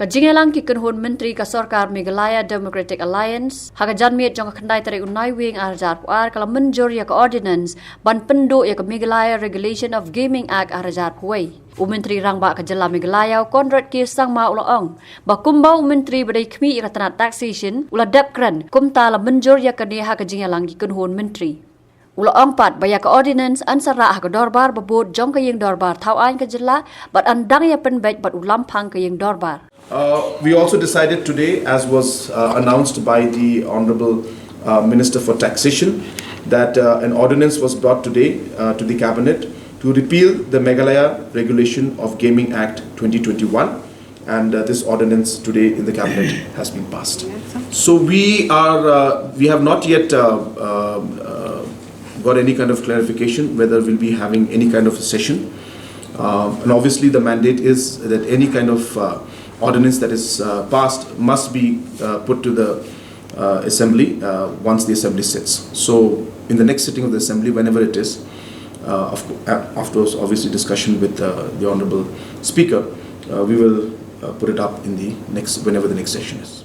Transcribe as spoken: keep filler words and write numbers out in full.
Ka jingïalang ki kynhun myntri ka sorkar Meghalaya Democratic Alliance ha ka janmiet jong ka khyndai tarik u Naiwieng ar hajar arphew ar ka la mynjur ïa ka ordinance ban pynduh ïa ka Meghalaya Regulation of Gaming Act ar hajar arphew wei. U Myntri Rangbah ka Jylla Meghalaya u Conrad K Sangma u la ong ba kumba u Myntri ba dei khmih ïa ka tnat taxation u la dep kren, kumta la mynjur ïa kane ha ka jingïalang ki kynhun myntri. U la ong pat ba ïa ka ordinance yn sa rah ha ka dorbar babud jong ka ïing dorbar thaw aiñ ka jylla bad yn dang ïa pynbeit bad u lamphang ka ïing dorbar. Uh, we also decided today, as was uh, announced by the Honorable uh, Minister for Taxation, that uh, an ordinance was brought today uh, to the Cabinet to repeal the Meghalaya Regulation of Gaming Act twenty twenty-one, and uh, this ordinance today in the Cabinet has been passed. So we are, uh, we have not yet uh, uh, uh, got any kind of clarification whether we'll be having any kind of a session. Uh, and obviously, the mandate is that any kind of uh, ordinance that is uh, passed must be uh, put to the uh, assembly uh, once the assembly sits. So, in the next sitting of the assembly, whenever it is, uh, of, co- uh, after obviously discussion with uh, the Honorable Speaker, uh, we will uh, put it up in the next, whenever the next session is.